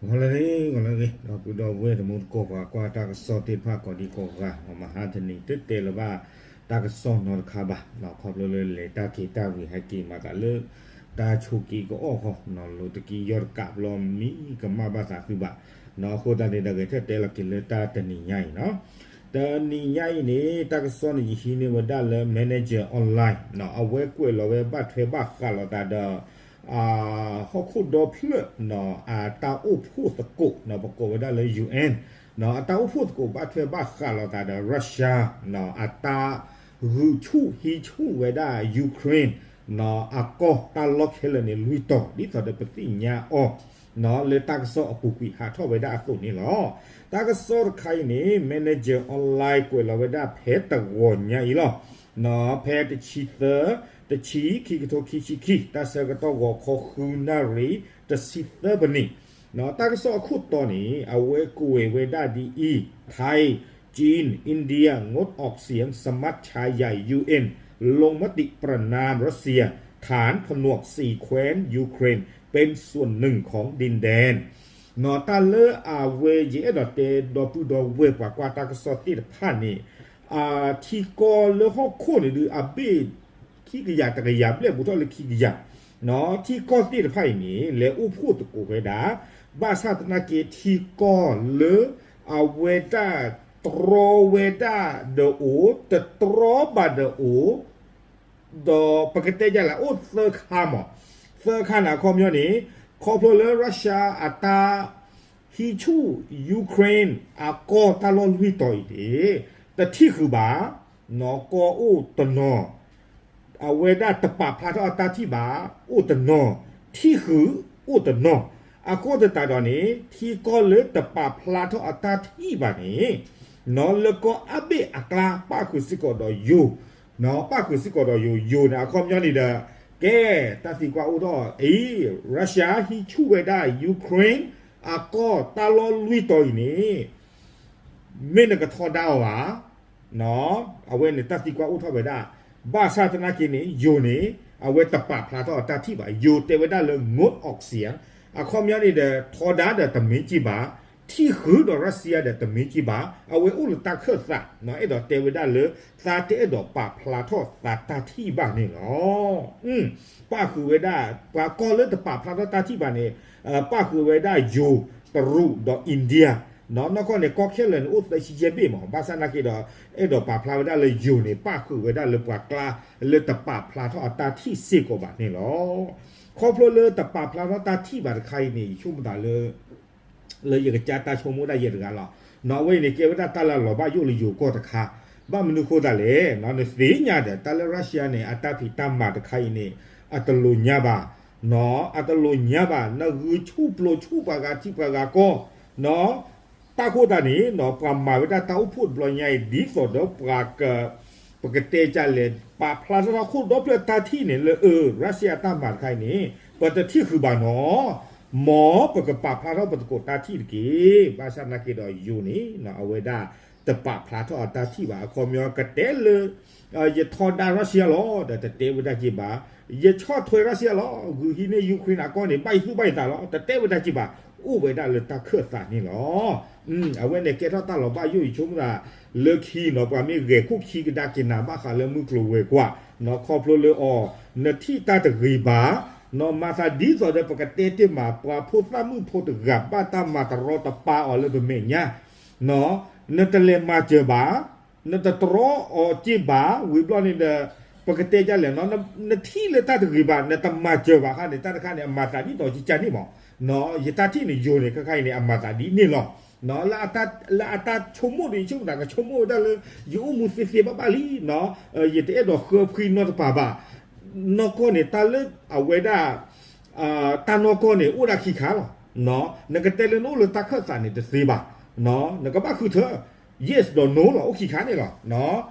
ဂီၤလၢအဂ့ၤ, ဂီၤလၢအဂ့ၤ, ဒီပုၢ်ဒီဝဲၢ်တံၤသကိး ပှၤကွၢ်တၢ်ကစီၣ်သ့ၣ်တဖၣ်ကိးဒံကိးဂၤ, မဟါတနံၤ တတဲလၢၤဘၣ်တၢ်ကစီၣ်နီတခါဘၣ်, ခီဖျိလၢလဲၤတၢ်က့ၤတၢ် ဝံၤဟဲက့ၤမၤသးလၢ တၢ်ဆိးက့ၤကအီၣ်ဃီ, လိၤတက့ယီၢ်တကးဘျီ မံကမၣ်ဘၣ်သးသုဘၣ်, အဃိသတးန့ၣ်ဒီး ဂဲၤထၢၣ်တဲလီၤက့ၤလၢတၢ်တနံၤညါအံၤနီၤ, တနံၤညါအံၤန့ၣ် တၢ်ကစီၣ်န့ၣ် ယဟံးန့ၢ်ဝဲဒၣ်လၢ Manager Online အဝဲကွဲးလီၤဝဲဘၣ်ထွဲဘၣ်ဃးလိာ်သးဒီး ဟီၣ်ခိၣ်ဒီဖျၢၣ် အတၢ်အိၣ်ဖှိၣ်သကိး ပကိးဝဲဒၣ်လၢ ယူၣ်အၣ်, အတၢ်အိၣ်ဖှိၣ်သကိးဘၣ်ထွဲဘၣ်ဃးလိာ်သးဒီး Russia အတၢ်ဂုာ်ဆူၣ်ဟံးဆူၣ်ဝဲဒၣ် Ukraine အကီၢ်တၢ်လီၢ်ခဲလၢာ်န့ၣ် လွံၢ်တီၤ ဒ်သိးဒီးပသ့ၣ်ညါအီၤ လၢတၢ်ကစီၣ်အပူၤကွံာ်ဟးထီၣ်ဝဲဒၣ်အသိးန့ၣ်လီၤ. တၢ်ကစီၣ်တခါအံၤန့ၣ် Manager Online ကွဲးလီၤဝဲဒၣ်ဖဲတဂီၤညါအံၤလီၤ. ဖဲတဆံသၢ တဆံ ခံကထိခံဆံခံ တၢ်ဆၢကတီၢ်ဂီၤခီဃုနၣ်ရံၣ် တဆံသၢပနံၣ်, တၢ်ကစီၣ်အခိၣ်တီန့ၣ် အဝဲကွဲးဝဲဒၣ်ဒ်အံၤ, ไทย จีน อินเดีย งดออกเสียงสมัชชาใหญ่ ยูเอ็น ลงมติประณามรัสเซีย ฐานผนวกสี่แคว้นยูเครนเป็นส่วนหนึ่งของดินแดน တၢ်လၢအဝဲယအဲၣ်ဒိးတဲ ဒီပုၢ်ဒီဝဲၢ်ပှၤကွၢ်တၢ်ကစီၣ်သ့ၣ်တဖၣ်န့ၣ်, ထံကီၢ်လၢဟီၣ်ခိၣ်န့ၣ်ဒုး အဘ့ၣ်ခံကယၤတကယၤဘျဲၣ်ဘူးထီၣ်လၢခံကယၤ, ထံကီၢ်သ့ၣ်တဖၣ်အံၤန့ၣ် လဲၤအိၣ်ဖှိၣ်သကိးဝဲဒၣ်, ဘၣ်ဆၣ်သနာ်က့ထံကီၢ်လၢအဝဲဒၣ်တြီဝဲဒၣ်ဒီးအိၣ်, တတြီဘၣ်ဒီးအိၣ်, ဒီးပကတဲဒ်လဲၣ် အိၣ်သၢခါမး, သၢခါန့ၣ် အခီပညီန့ၣ်, ခီဖျိလၢ Russia အတၢ်ဟံးဆူၣ် Ukraine အကီၢ်တၢ်လီၢ်လွံၢ်တီၤအံၤန့ၣ် တထံၣ်ဃုာ်ဘၣ်, ကီၢ်အိၣ်တနီၤ, အဝဲဒၣ်တပာ်ဖျါထီၣ်အတၢ်ထံၣ်ဘၣ် အိၣ်တနီၤ, ထံၣ်ဃုာ်အိၣ်တနီၤ, အဃိသတးဒီးန့ၣ် ထံကီၢ်လၢတပာ်ဖျါထီၣ်အတၢ်ထံၣ်ဘၣ်န့ၣ် လၢကီၢ်အါဘ့ၣ်အကျါ ပၣ်ဃုာ်စ့ၢ်ကီးဒီးယိၤ, ပၣ်ဃုာ်စ့ၢ်ကီးဒီးယိၤ, ယိၤန့ၣ် အခီပညီန့ၣ်ဒီး, ကဲ, တၢ်သံကွၢ်အိၣ်ထီၣ်အံၤ, Russia ဟံးဆူၣ်ဝဲဒၣ် Ukraine အကီၢ်တၢ်လီၢ်လွံၢ်တီၤအံၤန့ၣ် မ့ၢ်နကထီဒါအီၤဧါ, အဝဲန့ၣ်တၢ်သံကွၢ်အိၣ်ထီၣ်ဝဲဒၣ်, ဘၣ်ဆၣ်သနာ်က့န့ၣ် ယိၤန့ၣ် အဝဲတပာ်ဖျါထီၣ်အတၢ်ထံၣ်ဘၣ်, ယိၤတဲဝဲဒၣ်လၢ ငိးအီၣ်စံၣ်, အခီပညီန့ၣ်ဒီး ထီဒါဒီးတမ့ၢ်က့ၤဘၣ်, ထံၣ်ဃုာ်ဒီး Russia ဒီးတမ့ၢ်က့ၤဘၣ်, အဝဲအိၣ်လၢတၢ်ခၢၣ်သး, အဲၣ်ဒိးတဲဝဲဒၣ်လၢ သးတအဲၣ်ဒိးပာ်ဖျါထီၣ်သးတၢ်ထံၣ်ဘၣ်န့ၣ်လီၤ. ပၣ်ဃုာ်ဝဲဒၣ်, ပှၤကီၢ်လၢတပာ်ဖျါထီၣ်တၢ်ထံၣ်ဘၣ်န့ၣ်, ပၣ်ဃုာ်ဝဲဒၣ်ယိၤ, တရူးဒီး India, နီၢ်ကီၢ်န့ၣ် ကီၢ်ခဲလၢာ်န့ၣ် အိၣ်သၢဆံယဲၢ်ဘ့ၣ်မး, ဘၣ်ဆၣ်သနာ်က့ဒီး အဲၣ်ဒိးပာ်ဖျါဝဲဒၣ်လၢယိၤန့ၣ် ပၣ်ဃုာ်ဝဲဒၣ်လၢပှၤကျါ လၢတပာ်ဖျါထီၣ်အတၢ်ထံၣ်စ့ၢ်ကီးဘၣ်န့ၣ်လီၤ. ခီဖျိလၢတပာ်ဖျါထီၣ်တၢ်ထံၣ်ဘၣ်တခါအံၤန့ၣ် ယဆိကမိၣ်သးလၢ လၢယကစၢ်တၢ်ဆိကမိၣ်ဒၣ်ယဲတဂၤလီၤ. နီၢ်ဝဲအံၤန့ၣ် ကဲဝဲဒၣ်တၢ်လၢလီၤဘၣ်ယိၣ်လၢယိၤကီၢ်တခါ, ဘၣ်မနုၤဃိသးလဲၣ်, နသ့ၣ်ညါဒီး တၢ်လၢ Russia န့ၣ် အတၢ်ဖံးတၢ်မၤတခါအံၤန့ၣ် အတလိာ်ညါဘၣ်, အတလိာ်ညါဘၣ်, နဂုာ်ဆူၣ်ပျိၤဆူၣ်ပှၤဂၤထံပှၤဂၤကီၢ်, တၢ်ဃိသတးန့ၣ် ပှၤမၤဝဲဒၣ်တၢ်အိၣ်ဖှိၣ်တဘျီညါအံၤ ဒ်သိးဒီးပှၤက ပကတဲကလဲၣ် ပာ်ဖျါထီၣ်ဟီၣ်ခိၣ်ဒီဖျၢၣ်တၢ်ထံၣ်န့ၣ်လၢ အၢ Russia အတၢ်မၤတခါအံၤန့ၣ် ပတထံၣ်ဃုာ်ဘၣ်နီၤ, မ်ပကပာ်ဖျါထီၣ်ပသကိးတၢ်ထံၣ်တက့ၢ်. ဘၣ်ဆၣ်သနာ်က့ဒီးယိၤန့ၣ် အဝဲဒၣ်တပာ်ဖျါထီၣ်အတၢ်ထံၣ်ဘၣ်, အခီပညီကတဲလၢ ယထီဒါ Russia လီၤ ဒီးတတဲဝဲဒၣ်က့ၤဘၣ်, ယဆီၣ်ထွဲ Russia လီၤ ဂုာ်ဟံးန့ၢ် Ukraine အကီၢ်န့ၣ် ဘၣ်ယသူၣ်ဘၣ်ယသးလီၤ တတဲဝဲဒၣ်က့ၤဘၣ်, အိၣ်ဝဲဒၣ်လၢတၢ်ခၢၣ်သးန့ၣ်လီၤ. အဝဲန့ၣ်ကဲထီၣ်တၢ်လီၤဘၣ်ယိၣ် ယဆိကမိၣ်သး လၢခံနီၤ ပှၤမ့ၢ်ဂဲၤခိၣ်ခံကဒါက့ၤနၤ ဘၣ်ဃးလၢမုၢ်ကျိၤဝဲၤကွာ် နီၢ်ခီဖျိလၢအီၤ နထံၣ်တၢ်တဂ့ၤဘၣ်, နီၢ်မၤသးဒ်သိးဒီးပကတဲတ့ၢ်မး ပှၤဖိသၣ်မုၣ်ဖိတဂၤ ဘၣ်တၢ်မၤတရီတပါအီၤလၢပမဲာ်ညါ, နတလဲၤမၤစၢၤဘၣ်, နတတြီအီၤက့ၤဘၣ်, ဝံၤဘျီန့ၣ်ဒီး ပကတဲဒ်လဲၣ်နီၤ, နထံၣ်လၢတၢ်တဂ့ၤဘၣ် နတမၤစၢၤဘၣ်ခါန့ၣ် တၢ်တခါန့ၣ် အမၤသးဒ်သိးကကန့ၣ်မး, ယတၢ်ထံၣ်န့ၣ် ယိၤန့ၣ် ခဲခါအံၤန့ၣ် အမၤသးဒ်န့ၣ်လီၤ. လၢအတၢ်ဆိကမိၣ်ဒီး ယဆိကမိၣ်သး ကဆိကမိၣ်ဝဲဒၣ်လၢ ယအိၣ်မူသ့သ့ဘၣ်ဘၣ်လံ, ယတအဲၣ်ဒိးဃၢဖှံနီတပၤဘၣ်, နီၢ်ကီၢ်န့ၣ် တၢ်လၢအဝဲဒၣ် တၢ်နီၢ်ကီၢ်န့ၣ် အိၣ်ဒၣ်ခံခါလီၤ. နကတဲလၢနအိၣ်လၢတၢ်ခၢၣ်သးန့ၣ်တသ့ဘၣ်, နကဘၣ်ဃုထၢ yes ဒီး no လီၤ အိၣ်ခံခါန့ၣ်လီၤ.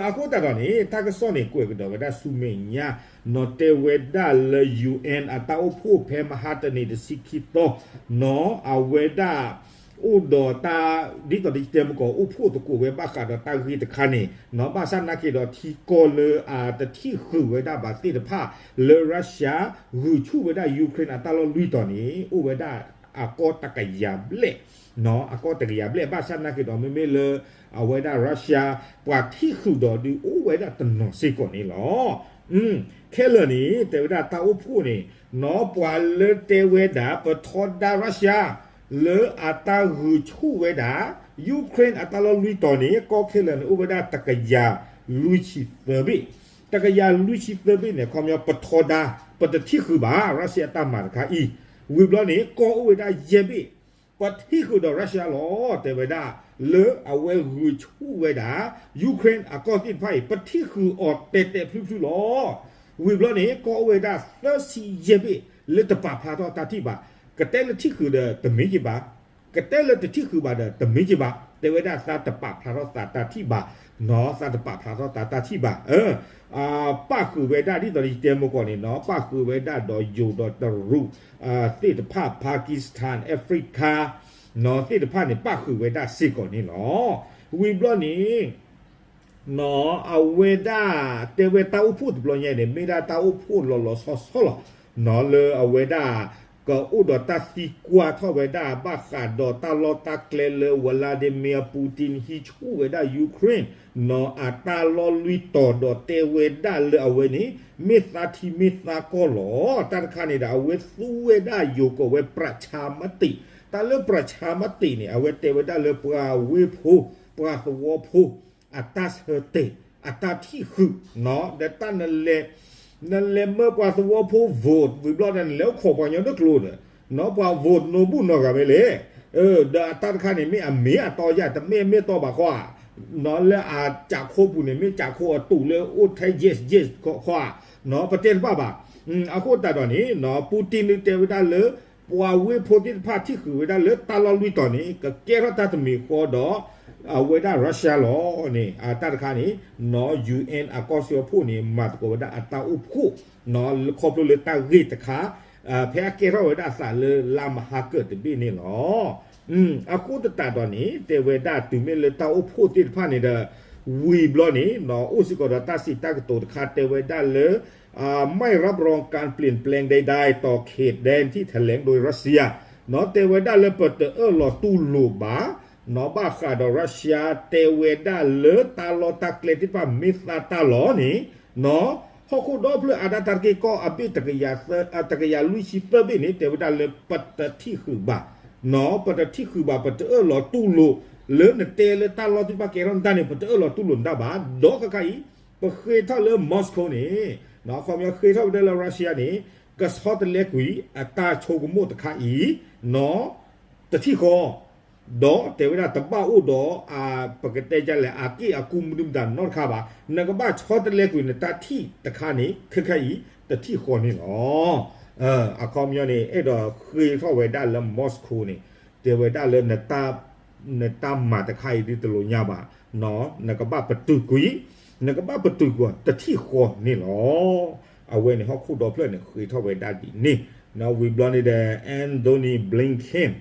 အဃိသတးဒီးန့ၣ် တၢ်ကစီၣ်န့ၣ် ကွဲးကဒီးဝဲဒၣ်ဆူမဲာ်ညါ, နီၢ်တဲဝဲဒၣ်လၢ ယူၣ်အၣ် အတၢ်အိၣ်ဖှိၣ်ဖဲမဟါတနံၤတဆံခံသီ, နီၢ်အဝဲဒၣ် အိၣ်ဒီးတၢ် ဒ်သိးဒီးယတဲမုၢ်ကီး အိၣ်ဖှိၣ်သကိးဝဲဘၣ်ဃးဒီးတၢ်ဂ့ၢ်တခါန့ၣ်, နီၢ်ဘၣ်ဆၣ်သနာ်က့ဒီး ထံကီၢ်လၢအတထံၣ်ဃုာ်ဝဲဒၣ်ဘၣ်သ့ၣ်တဖၣ် လၢ Russia ဂုာ်ဆူၣ်ဝဲဒၣ် Ukraine အတၢ်လီၢ်လွံၢ်တီၤန့ၣ် အိၣ်ဝဲဒၣ် အကီၢ်တကယၤဘျဲၣ်, အကီၢ်တကယၤဘျဲၣ် ဘၣ်ဆၣ်နာ်က့ဒီး မ့မ့ၢ်လၢ အဝဲဒၣ် Russia ပှၤထံၣ်ဃုာ်ဒီးဒုးအိၣ်ဝဲဒၣ်တနီၤစ့ၢ်ကီးန့ၣ်လီၤ. ခဲလၢာ်န့ၣ် တဲဝဲဒၣ်တၢ်အိၣ်ဖှိၣ်န့ၣ် နီၢ်ပှၤလၢတဲဝဲဒၣ် ပထီဒါ Russia လၢအတၢ်ဂုာ်ဆူၣ်ဝဲဒၣ် Ukraine အတၢ်လီၢ်လွံၢ်တီၤန့ၣ် ကီၢ်ခဲလၢာ်န့ၣ် အိၣ်ဝဲဒၣ်တကယၤလွံၢ်ဆံသၢဘ့ၣ်, တကယၤလွံၢ်ဆံသၢဘ့ၣ်န့ၣ် အခီပညီ ပထီဒါ ပတထံၣ်ဃုာ်ဘၣ် Russia အတၢ်မၤတခါအံၤ, ဝံၤဘျီန့ၣ် ကီၢ်အိၣ်ဝဲဒၣ်ယဲၢ်ဘ့ၣ် ပထံၣ်ဃုာ်ဒီး Russia လီၤ တဲဝဲဒၣ် လၢအဝဲဂုာ်ဆူၣ်ဝဲဒၣ် Ukraine အကီၢ်သ့ၣ်တဖၣ်အံၤ ပထံၣ်ဃုာ်အီၤတဲာ်တဲာ်ဖျုးဖျုးလီၤ. ဝံၤဘျီန့ၣ် ကီၢ်အိၣ်ဝဲဒၣ်သၢဆံယဲၢ်ဘ့ၣ် လၢတပာ်ဖျါထီၣ်တၢ်ထံၣ်ဘၣ်, ကတဲလၢထံၣ်ဃုာ်ဒီးတမ့ၢ်က့ၤဘၣ်, ကတဲလၢတထံၣ်ဃုာ်ဘၣ်ဒီးတမ့ၢ်က့ၤဘၣ်, တဲဝဲဒၣ်သးတပာ်ဖျါထီၣ်သးတၢ်ထံၣ်ဘၣ်, နီၢ် သးတပာ်ဖျါထီၣ်သးတၢ်ထံၣ်ဘၣ် ပၣ်ဃုာ်ဝဲဒၣ်ဒ်သိးယတဲမုၢ်ကီၢ်န့ၣ်နီၢ် ပၣ်ဃုာ်ဝဲဒၣ်ဒီးယိၤဒီးတရူး သ့ၣ်တဖၣ် Pakistan Africa နီၢ် သ့ၣ်တဖၣ်န့ၣ် ပၣ်ဃုာ်ဝဲဒၣ်စ့ၢ်ကီးန့ၣ်လီၤ. ဝံၤဘျီန့ၣ် နီၢ် အဝဲဒၣ် တဲဝဲတၢ်အိၣ်ဖှိၣ်တဘျီညါန့ၣ် မ့ၢ်ဒၣ်တၢ်အိၣ်ဖှိၣ်လီၤလီၤဆီဆီလီၤ. နီၢ် လၢအဝဲဒၣ် ကအိၣ်ဒီးတၢ်သံကွၢ်ထီၣ်ဝဲဒၣ် ဘၣ်ဃးဒီးတၢ်လီၢ်တၢ်ကျဲလၢ Vladimir Putin ဟံးဆူၣ်ဝဲဒၣ် Ukraine နီၢ် အတၢ်လီၢ်လွံၢ်တီၤဒီးတဲဝဲဒၣ်လၢအဝဲန့ၣ် မ့ၢ်သးထံမ့ၢ်သးကီၢ်လီၤ. တၢ်တခါန့ၣ်ဒီး အဝဲသူဝဲဒၣ်ယိၤကိးဝဲ ပြၣ်ဆၣ်မတံၣ်, တၢ်လၢပြၣ်ဆၣ်မတံၣ်န့ၣ် အဝဲတဲဝဲဒၣ်လၢပှၤဝ့ၢ်ဖိ ပှၤသဝီဖိ အတၢ်ဆၢတဲာ် အတၢ်ထံၣ်ဃုာ် နီၢ် ဒီးတၢ်နလဲၤ နလဲၤမၢပှၤသဝီဖိ vote ဝံၤဘျီဒီး နလဲၤအိၣ်ခိးပှၤကညီလၢကျိဒီး နီၢ် ပှၤ vote နီၢ်ဘူၣ်နီၢ်ဂၤမ့ၢ်လဲၣ်. ဒီးအတၢ်တခါန့ၣ် မ့ၢ်အမ့ၢ်အတီယၢ် တမ့ၢ်အမ့ၢ်တီဘၣ်ဃီဧါ. နီၢ် လၢအကးခိပူၤန့ၣ် မ့ၢ်ကးခိအတူးလၢအိၣ်ထဲ yes yes ဃီဧါ. နီၢ် ပတဲတဘၣ်ဘၣ်. အဃိသတးဒီးန့ၣ် နီၢ် Putin န့ၣ်တဲဝဲဒၣ်လၢ ပှၤဝ့ၢ်ဖိသ့ၣ်တဖၣ်ထံၣ်ဃုာ်ဝဲဒၣ်လၢတၢ်လီၢ်လွံၢ်တီၤန့ၣ် ကကဲထီၣ်တၢ်တမံၤဃီဒီး အဝဲဒၣ် Russia လီၤန့ၣ် အတၢ်တခါန့ၣ် နီၢ် UN အကီၢ်စ့ၢ်ကီးဖိန့ၣ် မၤသကိးဝဲဒၣ်အတၢ်အိၣ်ဖှိၣ် နီၢ် လၢခီဖျိလၢတၢ်ဂ့ၢ်တခါ ဖဲအကဲထီၣ်ဝဲဒၣ်အသးလၢလါမဟါကၢၢ်တဘ့ၣ်န့ၣ်လီၤ. အဃိသတးဒီးန့ၣ် တဲဝဲဒၣ်တုၤမ့ၢ်လၢတၢ်အိၣ်ဖှိၣ်သ့ၣ်တဖၣ်န့ၣ်ဒီး ဝံၤဘျီန့ၣ် နီၢ် အိၣ်စ့ၢ်ကီးဒီးတၢ်စံးတၢ်ကတိၤတခါတဲဝဲဒၣ်လၢ ไม่รับรองการเปลี่ยนแปลงใดๆ ต่อเขตแดนที่แถลงโดยรัสเซีย နီၢ် တဲဝဲဒၣ်လၢပတအၢၣ်လီၤတူၢ်လိာ်ဘၣ် နီၢ် ဘၣ်ဃးဒီး Russia တဲဝဲဒၣ်လၢတၢ်လီၢ်တၢ်ကျဲသ့ၣ်တဖၣ်မ့ၢ်သးတၢ်လီၢ်န့ၣ် နီၢ် ဟီၣ်ခိၣ်ဒီဖျၢၣ်အတၢ်တၢ်တက့ၢ်ကီၢ်အဘ့ၣ် တကယၤလွံၢ်ဆံသၢဘ့ၣ်န့ၣ် တဲဝဲဒၣ်လၢပတထံၣ်ဃုာ်ဘၣ် နီၢ် ပတထံၣ်ဃုာ်ဘၣ် ပတအၢၣ်လီၤတူၢ်လိာ် လၢနတဲလၢတၢ်လီၢ်သ့ၣ်တဖၣ်ကဲထီၣ်နတၢ်န့ၣ် ပတအၢၣ်လီၤတူၢ်လိာ်နတၢ်ဘၣ်. ဒီးခဲခါအံၤ ပဃ့ထီၣ်လၢ Moscow န့ၣ် နီၢ် အခီပညီဃ့ထီၣ်ဝဲဒၣ်လၢ Russia န့ၣ် ကဆီတလဲကွံာ်အတၢ်ဆိကမိၣ်တခါအံၤ နီၢ် တထံၣ်ဃီ ဒီးတဲဝဲဒၣ်တဘၣ်အိၣ်ဒီး ပကတဲဒ်လဲၣ် အက့ၢ်အကူမနုၤမတၤနီတခါဘၣ်. နကဘၣ်ဆီတလဲကွံာ်နတၢ်ထံၣ်တခါန့ၣ် ခဲခါအံၤ တထံၣ်ဃီန့ၣ်လီၤ. အခီပညီန့ၣ် အဲၣ်ဒိးဃ့ထီၣ်ဝဲဒၣ်လၢ Moscow န့ၣ် တဲဝဲဒၣ်လၢ နတၢ်မၤတခါအံၤဒ်တလိာ်ညါဘၣ်, နကဘၣ်ပတုာ်ကွံာ်, နကဘၣ်ပတုာ်ကွံာ်တထံၣ်ဃီန့ၣ်လီၤ. အဝဲန့ၣ်ဟီၣ်ခိၣ်ဒီဖျၢၣ်န့ၣ် ဃ့ထီၣ်ဝဲဒၣ်ဒ်န့ၣ်, ဝံၤဘျီန့ၣ်ဒီး Antony Blinken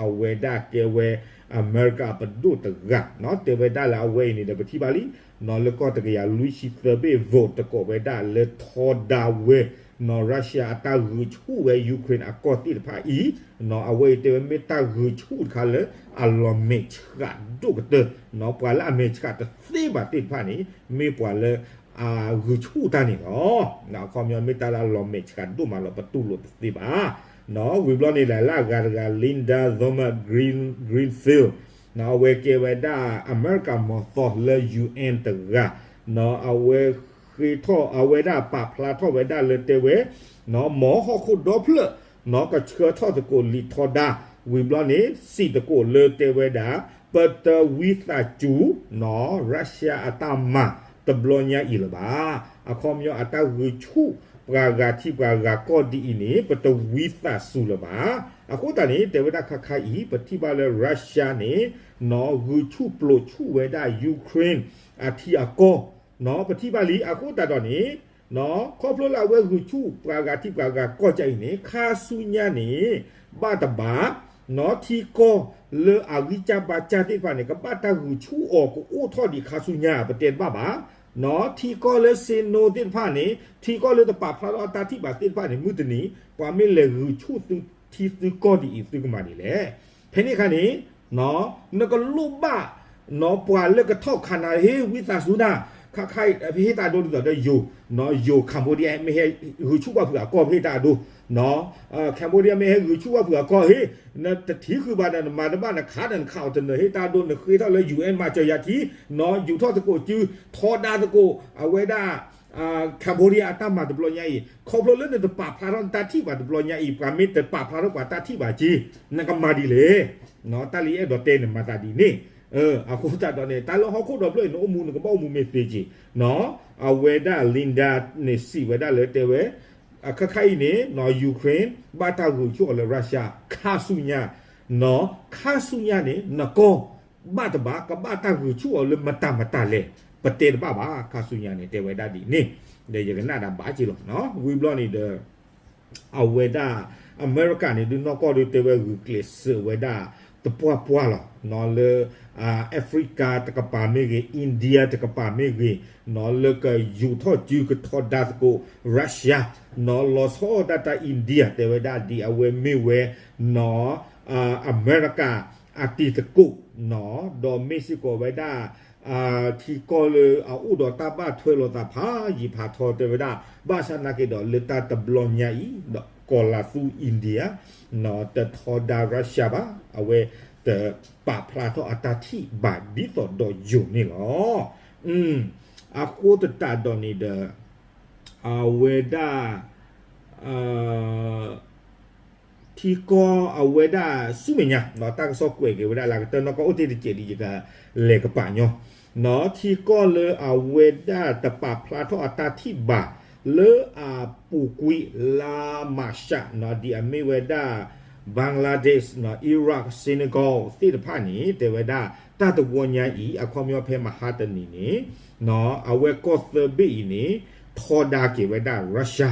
အဝဲဒၣ်ကဲဝဲ အမဲရကၤပဒိၣ်တဂၤ တဲဝဲဒၣ်လၢအဝဲအံၤန့ၣ်ဒီး ပထံၣ်ဘၣ်လံ လၢကီၢ်တကယၤလွံၢ်ဆံသၢဘ့ၣ် vote တကိးဝဲဒၣ်လၢထီဒါဝဲ နီၢ် Russia အတၢ်ဂုာ်ဆူၣ်ဝဲ Ukraine အကီၢ်သ့ၣ်တဖၣ်အံၤ, နီၢ် အဝဲအံၤတဲဝဲမ့ၢ်တၢ်ဂုာ်ဆူၣ်တခါလၢအလီၤမဲာ်ဆှးဒိၣ်ကတၢၢ်, နီၢ် ပှၤလၢအမဲာ်ဆှးတသ့ဘၣ်သ့ၣ်တဖၣ်န့ၣ် မ့ၢ်ပှၤလၢအဂုာ်ဆူၣ်တၢ်န့ၣ်လီၤ. အခီပညီမ့ၢ်တၢ်လၢအလီၤမဲာ်ဆှးဒိၣ်မးလီၤ ပတူၢ်လိာ်တသ့ဘၣ်. နီၢ် ဝံၤဘျီန့ၣ်ဒီး လၢအဂၤတဂၤ Linda Thomas-Green- Greenfield နီၢ် အဝဲကဲဝဲဒၣ်အမဲရကၤမီၤသီလၢ UN တဂၤ, နီၢ် အဝဲဃ့ထီၣ် အဝဲဒၣ်ပာ်ဖျါထီၣ်ဝဲဒၣ်လၢတဲဝဲ, နီၢ် မ်ဟီၣ်ခိၣ်ဒီဖျၢၣ် နီၢ် ကဆှၢထီၣ်သကိးလံာ်ထီဒါ, ဝံၤဘျီန့ၣ် စံးသကိးလၢတဲဝဲဒၣ် ပတဝံသးစူၤ နီၢ် Russia အတၢ်မၤတဘျီညါအံၤလၢၤဘၣ်. အခီပညီအတၢ်ဂုာ်ဆူၣ်ပှၤဂၤထံပှၤဂၤကီၢ်ဒ်အံၤန့ၣ် ပတဝံသးစူၤလၢၤဘၣ်. အဃိသတးန့ၣ် တဲဝဲဒၣ်ခါခါအံၤ ပထံၣ်ဘၣ်လၢ Russia န့ၣ် နီၢ် ဂုာ်ဆူၣ်ပျိးဆူၣ်ဝဲဒၣ် Ukraine အထံအကီၢ်, နီၢ် ပထံၣ်ဘၣ်လံ. အဃိသတးဒီးန့ၣ် နီၢ် ခီဖျိလၢအဝဲဂုာ်ဆူၣ်ပှၤဂၤထံပှၤဂၤကီၢ်ဒ်အံၤန့ၣ် ခါဆူညါန့ၣ် ဘၣ်တဘၣ် နီၢ် ထံကီၢ်လၢအဂံၢ်စၢ်ဘါစၢ်သ့ၣ်တဖၣ်န့ၣ် ကဘၣ်တၢ်ဂုာ်ဆူၣ်အီၤကအိၣ်ထီၣ်ဒံးခါဆူညါ ပတဲတဘၣ်ဘၣ်. နီၢ် ထံကီၢ်လၢစ့နိသ့ၣ်တဖၣ်န့ၣ် ထံကီၢ်လၢတပာ်ဖျါထီၣ်အတၢ်ထံၣ်ဘၣ်သ့ၣ်တဖၣ်န့ၣ် မုၢ်တနံၤ ပှၤမ့ၢ်လဲၤဂုာ်ဆူၣ်သု ထံသုကီၢ်ဒ်အံၤ သုကမၤဒ်လဲၣ်. ဖဲန့ၣ်အခါန့ၣ် နကလိၣ်ဘၣ် ပှၤလၢကထီၣ်ခးနၤ ဟ့ၣ်ဝံသးစူၤနၤ, ခါခါ ဟ့ၣ်တၢ်အဒိဒ်သိးဒီးယိၤ, ယိၤ Cambodia မ့ၢ်ဟဲဂုာ်ဆူၣ်ဘၣ်ဖုးအကီၢ် ဟ့ၣ်တၢ်အဒိ, Cambodia မ့ၢ်ဟဲဂုာ်ဆူၣ်ဘၣ်ဖုးအကီၢ် ဟ့ၣ် နတထံၣ်ဃုာ်ဘၣ်ဒီး နမၤတဘၣ် နခးဒီးနခးအီၤတနၢၤ ဟ့ၣ်တၢ်အဒိ, နဃ့ထီၣ်လၢ ယူၣ်အဲၣ် မၤစၢၤယၤထံ, ယူၤထီၣ်သကိးစု, ထီဒါသကိး အဝဲဒၣ် Cambodia အတၢ်မၤတဘျီညါအံၤ, ခီဖျိလၢနတပာ်ဖျါထီၣ်နတၢ်ထံၣ်ဘၣ်တဘျီညါအံၤ, ပှၤမ့ၢ်တပာ်ဖျါထီၣ်ပှၤတၢ်ထံၣ်ဘၣ်က့, နကမၤဒ်လဲၣ်. တၢ်လၢယအဲၣ်ဒိးတဲန့ၣ် မၤသးဒ်န့ၣ်. အဃိသတးဒီးန့ၣ် တၢ်လၢဟီၣ်ခိၣ်ဒီဖျၢၣ်အံၤ နအိၣ်မူနကဘၣ်အိၣ်မူမ့ၢ်သ့က့, အဝဲဒၣ် Linda န့ၣ် စံးဝဲဒၣ်လၢတဲဝဲ အခါခါအံၤန့ၣ် Ukraine ဘၣ်တၢ်ဂုာ်ဆူၣ်အီၤလၢ Russia ခါဆူညါ, ခါဆူညါန့ၣ် နကီၢ် ဘၣ်တဘၣ် ကဘၣ်တၢ်ဂုာ်ဆူၣ်အီၤလၢမတၤမတၤလဲၣ် ပတဲတဘၣ်ဘၣ် ခါဆူညါန့ၣ် တဲဝဲဒၣ်ဒ်န့ၣ်, ဒီးယကနၣ်ဒၣ်ဘၣ်က့လီၤ. ဝံၤဘျီန့ၣ်ဒီး အဝဲဒၣ် အမဲရကၤန့ၣ် ဒုးနီၢ်ကီၢ်ဒုးတဲဝဲဂုာ်ကျဲးစၢးဝဲဒၣ် တပှၢ်ပှၢ်လီၤ. လၢ Africa တကပၤမ့ၢ်ဂ့ၤ, India တကပၤမ့ၢ်ဂ့ၤ, လၢကယူၤထီၣ်စုကထီဒါသကိး Russia, လီၤဆီဒၣ်တၢ် India တဲဝဲဒၣ်ဒ်အဝဲမ့ၢ်ဝဲ အမဲရကၤအတံၤသကိး, ဒီးမ့ၢ်စ့ၢ်ကီးဝဲဒၣ် ထံကီၢ်လၢအအိၣ်ဒီးတၢ်ဘၣ်ထွဲလိာ်သးဖးယံာ်ဖးထီတဲဝဲဒၣ်, ဘၣ်ဆၣ်သနာ်က့ဒီးလၢတၢ်တဘျီညါအံၤ ဒီးကီၤလၤသူ India တထီဒါ Russia ဘၣ်, အဝဲတပာ်ဖျါထီၣ်အတၢ်ထံၣ်ဘၣ်ဒ်သိးဒီးယိၤန့ၣ်လီၤ. အဃိသတးဒီးန့ၣ်ဒီး အဝဲဒၣ် ထံကီၢ်အဝဲဒၣ်ဆူမဲာ်ညါ တၢ်ကစီၣ်ကွဲးက့ၤဝဲဒၣ်လၢကတၢၢ်နီၢ်ကီၢ်အိၣ်တ့ၢ်တစဲးဒ် ယကလဲၤကပာ်ညီ, ထံကီၢ်လၢအဝဲဒၣ်တပာ်ဖျါထီၣ်အတၢ်ထံၣ်ဘၣ် လၢအပူၤကွံာ်လါမၢ်ၡး ဒ်အမ့ၢ်ဝဲဒၣ် Bangladesh, Iraq, Senegal သ့ၣ်တဖၣ်န့ၣ် တဲဝဲဒၣ် တၢ်တဝီညါအံၤ အခီပညီဖဲမဟါတနံၤန့ၣ် အဝဲကီၢ်သၢဘ့ၣ်အံၤန့ၣ် ထီဒါက့ၤဝဲဒၣ် Russia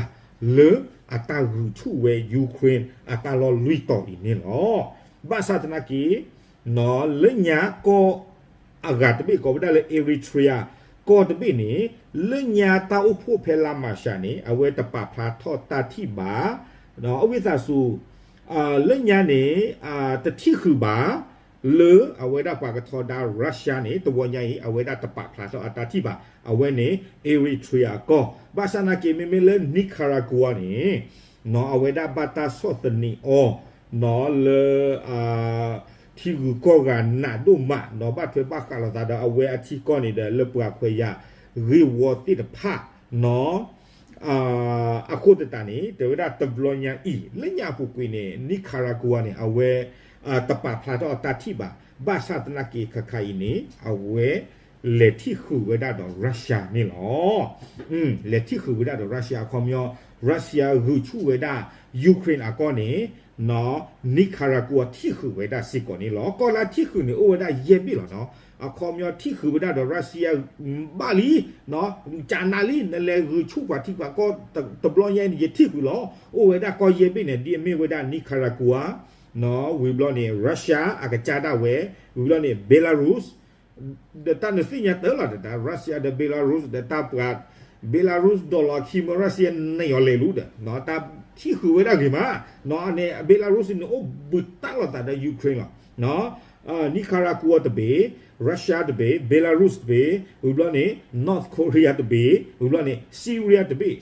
လၢအတၢ်ဂုာ်ဆူၣ်ဝဲ Ukraine အတၢ်လီၢ်လွံၢ်တီၤအံၤန့ၣ်လီၤ. ဘၣ်ဆၣ်သနာ်က့ လၢညါကီၢ်အဂၤတဘ့ၣ်ကိးဝဲဒၣ်လၢ Eritrea ကီၢ်တဘ့ၣ်န့ၣ် လၢညါတၢ်အိၣ်ဖှိၣ်ဖဲလါမၢ်ၡးန့ၣ် အဝဲတပာ်ဖျါထီၣ်တၢ်ထံၣ်ဘၣ်, အဝံသးစူၤ လၢညါန့ၣ် တထံၣ်ဃုာ်ဘၣ် လၢအဝဲဒၣ်ပှၤကထီဒါ Russia န့ၣ် တဝီညါအံၤ အဝဲဒၣ်တပာ်ဖျါထီၣ်အတၢ်ထံၣ်ဘၣ်. အဝဲန့ၣ် Eritrea အကီၢ်, ဘၣ်ဆၣ်သနာ်က့ မ့မ့ၢ်လၢ Nicaragua န့ၣ် အဝဲဒၣ်ဘၣ်တၢ်ဆီၣ်သနံးအီၤ လၢ ထံဂုၤကီၢ်ဂၤနးဒိၣ်မး ဘၣ်ထွဲဘၣ်ဃးလိာ်သးဒီးအဝဲအထံကီၢ်န့ၣ်ဒီး လၢပှၤခွဲးယာ်ဂ့ၢ်ဝီသ့ၣ်တဖၣ် အဃိသတးန့ၣ် တဲဝဲဒၣ်တဘျီညါအံၤ လၢညါအပူၤကွံာ်န့ၣ် Nicaragua န့ၣ် အဝဲ တပာ်ဖျါထီၣ်အတၢ်ထံၣ်ဘၣ်. ဘၣ်ဆၣ်သနာ်က့ ခါခါအံၤန့ၣ် အဝဲ လဲၤထံၣ်ဃုာ်ဝဲဒၣ်ဒီး Russia န့ၣ်လီၤ. လဲၤထံၣ်ဃုာ်ဝဲဒၣ်ဒီး Russia အခီပညီ Russia ဂုာ်ဆူၣ်ဝဲဒၣ် Ukraine အကီၢ်န့ၣ် Nicaragua ထံၣ်ဃုာ်ဝဲဒၣ်စ့ၢ်ကီးန့ၣ်လီၤ. ကီၢ်လၢထံၣ်ဃုာ်န့ၣ် အိၣ်ဝဲဒၣ်ယဲၢ်ဘ့ၣ်လီၤနီၤ. အခီပညီထံၣ်ဃုာ်ဝဲဒၣ်ဒီး Russia ဘၣ်လံ ကနၣ်လံ နလဲၤဂုာ်ဆူၣ်ပှၤထံပှၤကီၢ်တဘျီညါအံၤန့ၣ် ယထံၣ်ဃုာ်လီၤ. အိၣ်ဝဲဒၣ်ကီၢ်ယဲၢ်ဘ့ၣ်န့ၣ် ဒ်အမ့ၢ်ဝဲဒၣ် Nicaragua ဝံၤဘျီန့ၣ် Russia အကစၢ်ဒၣ်ဝဲ ဝံၤဘျီန့ၣ် Belarus ဒီးတၢ်နသ့ၣ်ညါတၢ်လီၤ ဒီးတၢ် Russia ဒီး Belarus ဒီးတၢ်ပှၤ Belarus ဒီးလီၤခံမၢ Russia န့ၢ်အီၤလဲၤလူၤဒီး တၢ်ထံၣ်ဃုာ်ဝဲဒၣ်ဂ့ၤမး န့ၣ် Belarus န့ၣ်အိၣ်ဘှံးတၢ်လိာ်သးဒီး Ukraine လီၤ. Nicaragua တဘ့ၣ် Russia တဘ့ၣ် Belarus တဘ့ၣ် ဝံၤဘျီန့ၣ် North Korea တဘ့ၣ် ဝံၤဘျီန့ၣ် Syria တဘ့ၣ်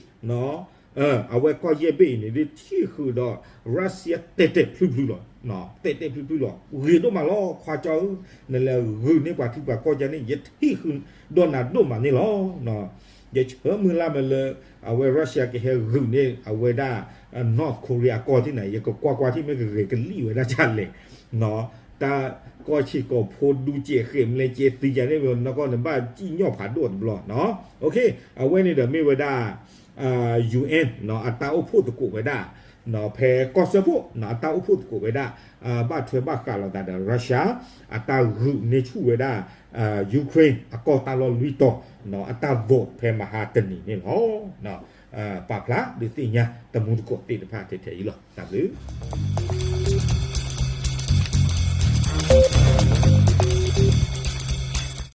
အဝဲကီၢ်ယဲၢ်ဘ့ၣ်အံၤန့ၣ် ဒ်ထံၣ်ဃုာ်ဒီး Russia တဲာ်တဲာ်ဖျုဖျုလီၤ. တဲာ်တဲာ်ဖျုဖျုလီၤ ဂ့ၤဒိၣ်မးလီၤ ခွါကၠီဧၢ, နလဲၤဂုာ်န့ၢ်ပှၤထံပှၤကီၢ်ကန့ၣ် ယထံၣ်ဃုာ်ဒီးနၤဒိၣ်မးန့ၣ်လီၤ. ယဆၢမုၢ်လၢ်မးလၢ အဝဲ Russia ကဟဲဂုာ်န့ၢ်အဝဲဒၣ် North Korea ကီၢ်ထံၣ်နၤ ယကကွၢ်ကွၢ်ထံၣ်မ့ၢ်ကဂဲၤကလံၣ်ဝဲဒၣ်ဒ်လဲၣ် တၢ်ကီၢ်ဆံးကီၢ်ဖိဒူစဲးဃဲးမလဲကဲသံယၤန့ၣ် နီၢ်ကီၢ်န့ၣ်ဘၣ်စံၣ်ညီၣ်ဖးဒိၣ်တဘျီ. အဝဲန့ၣ်ဒီးမ့ၢ်ဝဲဒၣ် UN အတၢ်အိၣ်ဖှိၣ်သကိးဝဲဒၣ် ဖဲကီၢ်စၢဖှိၣ် အတၢ်အိၣ်ဖှိၣ်သကိးဝဲဒၣ် ဘၣ်ထွဲဘၣ်ဃးလိာ်သးဒီး Russia အတၢ်ဂုာ်န့ၢ်ဆူၣ်ဝဲဒၣ် Ukraine အကီၢ်တၢ်လီၢ်လွံၢ်တီၤ အတၢ် vote ဖဲမဟါတနံၤန့ၣ်လီၤ. ပာ်ဖျါဒုးသ့ၣ်ညါတမူတကိးသ့ၣ်တဖၣ်ထဲထဲအံၤလီၤ. တၢ်ဘျုး